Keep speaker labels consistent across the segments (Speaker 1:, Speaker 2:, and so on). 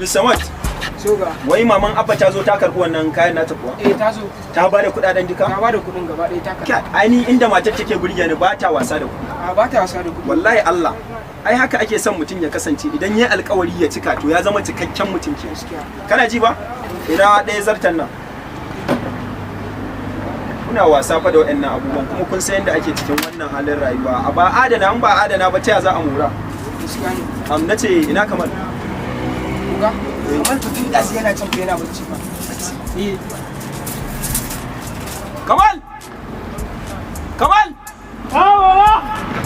Speaker 1: Abdulsamad,
Speaker 2: Soga.
Speaker 1: Wai maman Abba ta zo ta karɓi wannan kayan nata kuwa?
Speaker 2: Eh, ta zo.
Speaker 1: Ta ba da kuɗaɗen duka?
Speaker 2: Ta ba da kuɗin gaba ɗaya, ta karɓa.
Speaker 1: Kai, ai ni inda matar take burge ni, ba ta wasa da kuɗi.
Speaker 2: A, ba ta wasa da kuɗi.
Speaker 1: Wallahi Allah. Ai haka ake son mutum ya kasance, idan ya alkawari ya cika, to ya zama cikakken mutum ke.
Speaker 2: Gaskiya.
Speaker 1: Kana ji ba? Ina ɗaya zartan nan. Kuna wasa fa da waɗannan abubuwan, kuma kun san yadda ake cikin wannan halin rayuwa. A ba adana, in ba adana ba, ta ya za a mora?
Speaker 2: Gaskiya ne.
Speaker 1: Nace ina kamar.
Speaker 2: Oga, kamar fitin ɗazu yana can fa yana bacci ba. Eh.
Speaker 1: Kamal! Kamal!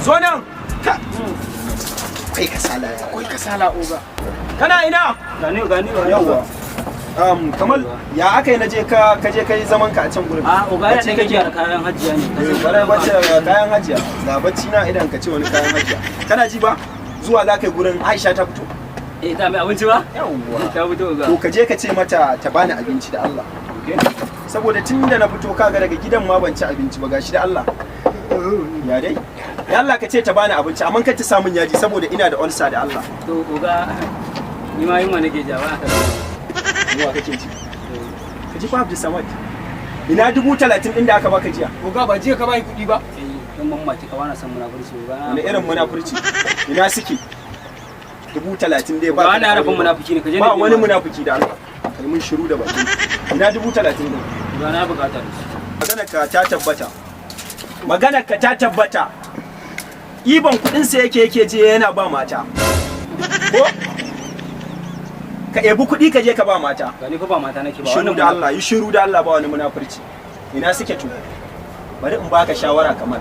Speaker 1: Zo nan! Kai, kasala ya.
Speaker 2: Akwai kasala, oga.
Speaker 1: Kana ina?
Speaker 3: Gani, gani.
Speaker 1: Yawwa. Kamal, ya aka yi naje ka je kai zaman ka a can gurin?
Speaker 3: A, oga, ya
Speaker 1: Bacci
Speaker 3: ɗan
Speaker 1: kake?
Speaker 3: gyara kayan hajiya ne.
Speaker 1: Eh, kwarai, bacci kayan hajiya. Ga bacci na idan ka ce wani kayan hajiya. Kana ji ba? Zuwa za ka yi gurin Aisha, ta fito.
Speaker 3: Eh, ta mai abinci ba?
Speaker 1: Yawwa.
Speaker 3: Ta fito, oga.
Speaker 1: To ka je ka ce mata ta bani abinci da Allah. Saboda tun da na fito, kaga daga gidan ma ban ci abinci ba, gashi da Allah. Ya dai? Ya Allah, ka ce ta bani abinci, amma kar ta samun yaji saboda ina da ulcer, da Allah.
Speaker 3: To oga, ni ma yunwa nake ja ba aka.
Speaker 1: Yunwa kake ji? Ka ji fa, Abdul Samad. Ina 30,000 ɗin da aka baka jiya?
Speaker 2: Oga, ba jiya ka bai kuɗi ba?
Speaker 3: Eh, dan mamaki ka bana son munafurci, oga.
Speaker 1: Wani irin munafurci? Ina suke? 30,000 dai ba.
Speaker 3: Ba na harafin munafiki ne, ka je
Speaker 1: Ba
Speaker 3: na
Speaker 1: wani munafiki, da Allah. Kai mun shiru da baki. Ina 30,000 ɗin?
Speaker 3: Oga, na bukata da su.
Speaker 1: Maganar ka ta tabbata. Maganar ka ta tabbata. Iban kuɗin sa yake je yana ba mata. Ko? Ka ebi kuɗi ka je ka ba mata.
Speaker 3: Gani fa, ba mata nake ba.
Speaker 1: Shiru da Allah, yi shiru da Allah, ba wani munafurci. Ina suke to? Bari in baka shawara, kamar.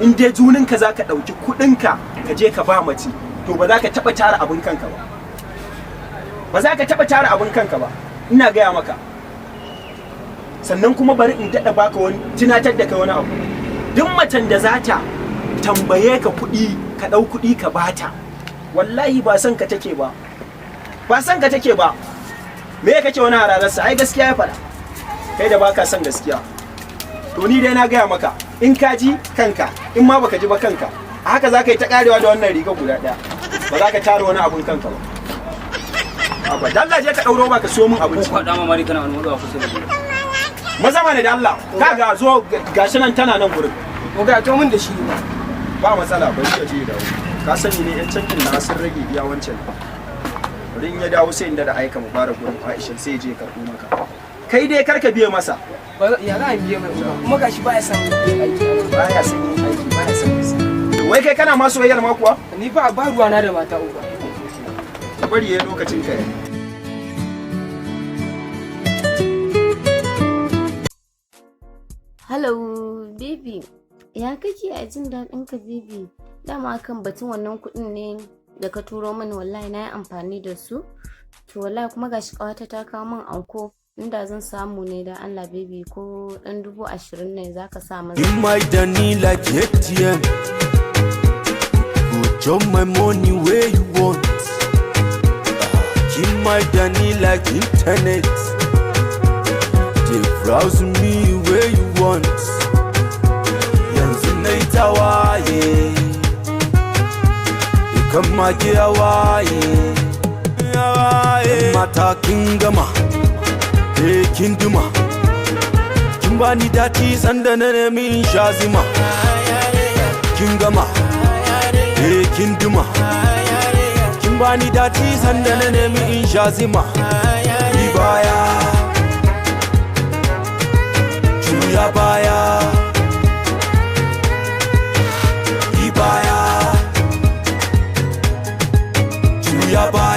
Speaker 1: In dai juninka za ka ɗauki kuɗinka ka je ka ba mace, to ba za ka taɓa tara abin kanka ba. Ba za ka taɓa tara abin kanka ba. Ina gaya maka. Sannan kuma bari in daɗa baka wani tunatar da kai wani abu. Duk macen da za ta tambaye ka kuɗi, ka ɗau kuɗi ka bata, wallahi ba son ka take ba. Ba son ka take ba. Me kake wani hararsa? Ai gaskiya ya faɗa. Kai da baka son gaskiya. To ni dai na gaya maka, in ka ji kanka, in ma baka ji ba kanka. A haka za ka yi ta karewa da wannan riga guda ɗaya. Ba za ka tara wani abun kanka ba. Abba, dalla je ka ɗauro ba ka siyo min
Speaker 3: Ko
Speaker 1: abinci.
Speaker 3: kwaɗa ma mari kana wani mutuwa kusa da ni.
Speaker 1: Maza mana da Allah, kaga zo, gashi nan tana nan gurin.
Speaker 2: Oga, to mun da shi ba.
Speaker 1: Ba matsala, bari ya je ya dawo. Ka sani ne yan canjin na sun rage iya wancan. Bari in ya dawo sai in da aika Mubarak gurin Aisha, sai ya je ya karɓo maka. Kai dai kar ka biye masa.
Speaker 2: Ba ya za a biye mai, oga? Kuma gashi baya son yin aiki.
Speaker 1: Baya son yin aiki, baya son yin. Wai kai kana ma soyayyar ma kuwa?
Speaker 2: Ni fa ba ruwana da mata, oga.
Speaker 1: Ka bari yayi lokacin ka yayi.
Speaker 4: Hello, baby. Ya kake a jin daɗin ka, baby? Dama kan batun wannan kuɗin ne da ka turo mini, wallahi na yi amfani da su. To wallahi kuma gashi ƙawata ta kawo min anko, inda zan samu ne da Allah, baby, ko ɗan 20,000 ne zaka sa maza.
Speaker 5: You my Danny like ATM. Go chop my money where you want. Keep my Danny like internet. They browse me where you want. Yanzu na yi tawaye. Ikan maki ya waye. Mata kin gama. Eh, kin duma. Kin bani daɗi sanda na nemi in sha zuma. Kin gama. Eh, kin duma. Kin bani daɗi sanda na nemi in sha zuma. Yi baya. Juya baya. Yi baya. Juya baya.